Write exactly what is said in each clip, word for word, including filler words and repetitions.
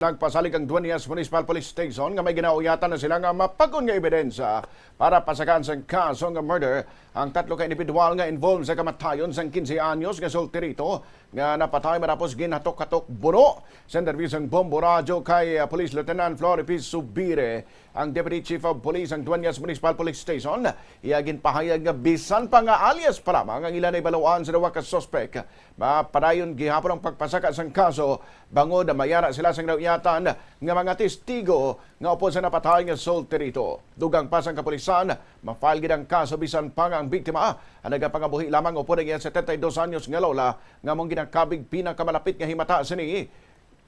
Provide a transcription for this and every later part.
Nagpasalig ang Dueñas Municipal Police Station nga may ginauyatan na sila nga mapag-on nga ebidensya para pasakaan sang kaso nga murder ang tatlo ka individual nga involved sa kamatayon sang quince anyos nga solterito nga napatay matapos ginhatok-hatok buno sa interbiyong bombo radyo kay, ah, Police Lieutenant Floripe Subire, ang Deputy Chief of Police sang Dueñas Municipal Police Station. Iya ginpahayag nga bisan pa nga alias pa lamang ang ila nahibaloan sa duha ka suspek, mapadayon gihapon ang pagpasaka sang kaso bangod mayara sila sang nauyatan nga mga testigo nga upod sa napatay nga solterito. Dugang pa sang kapulisan, ma-file gid ang kaso bisan pa nga ang biktima ang nagapangabuhi lamang upod ang iya setenta y dos anyos nga lola nga amo ang ginakabig pinakamalapit nga himata sini.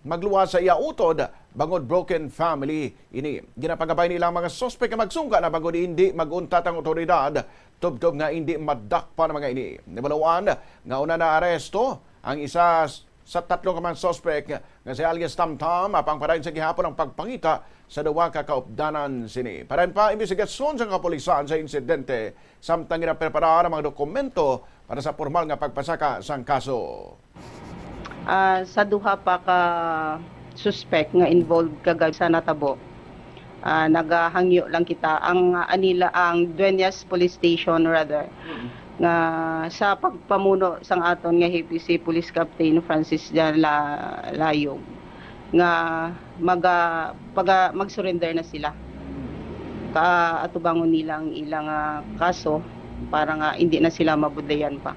Magluwas sa iya utod bangod broken family ini. Ginapangabay nila ang mga suspek nga magsungka na bangod hindi mag-untat ang awtoridad tubtob nga hindi madakpan ang mga ini. Nabalawan nga una na aresto ang isa s-, sa tatlo ka mga suspek nga si alias Tamtam, apang padayon sa gihapon ang pagpangita sa duha ka kaupdanan sini. Padayon pa imbestigasyon sa kapulisan sa insidente, samtang ginapreparar ang mga dokumento para sa pormal nga pagpasaka sang kaso. Ah, sa duha pa ka suspect nga involved kagab sa natabo, ah, nagahangyo lang kita. Ang, ah, anila, ang Dueñas Police Station, rather, nga sa pagpamuno sang aton nga H P C Police Captain Francis Jan La-, Layog, nga maga-, paga-, mag-surrender na sila. Ka-, atubangon nila ang ilang, ah, kaso para nga hindi na sila mabudlayan pa.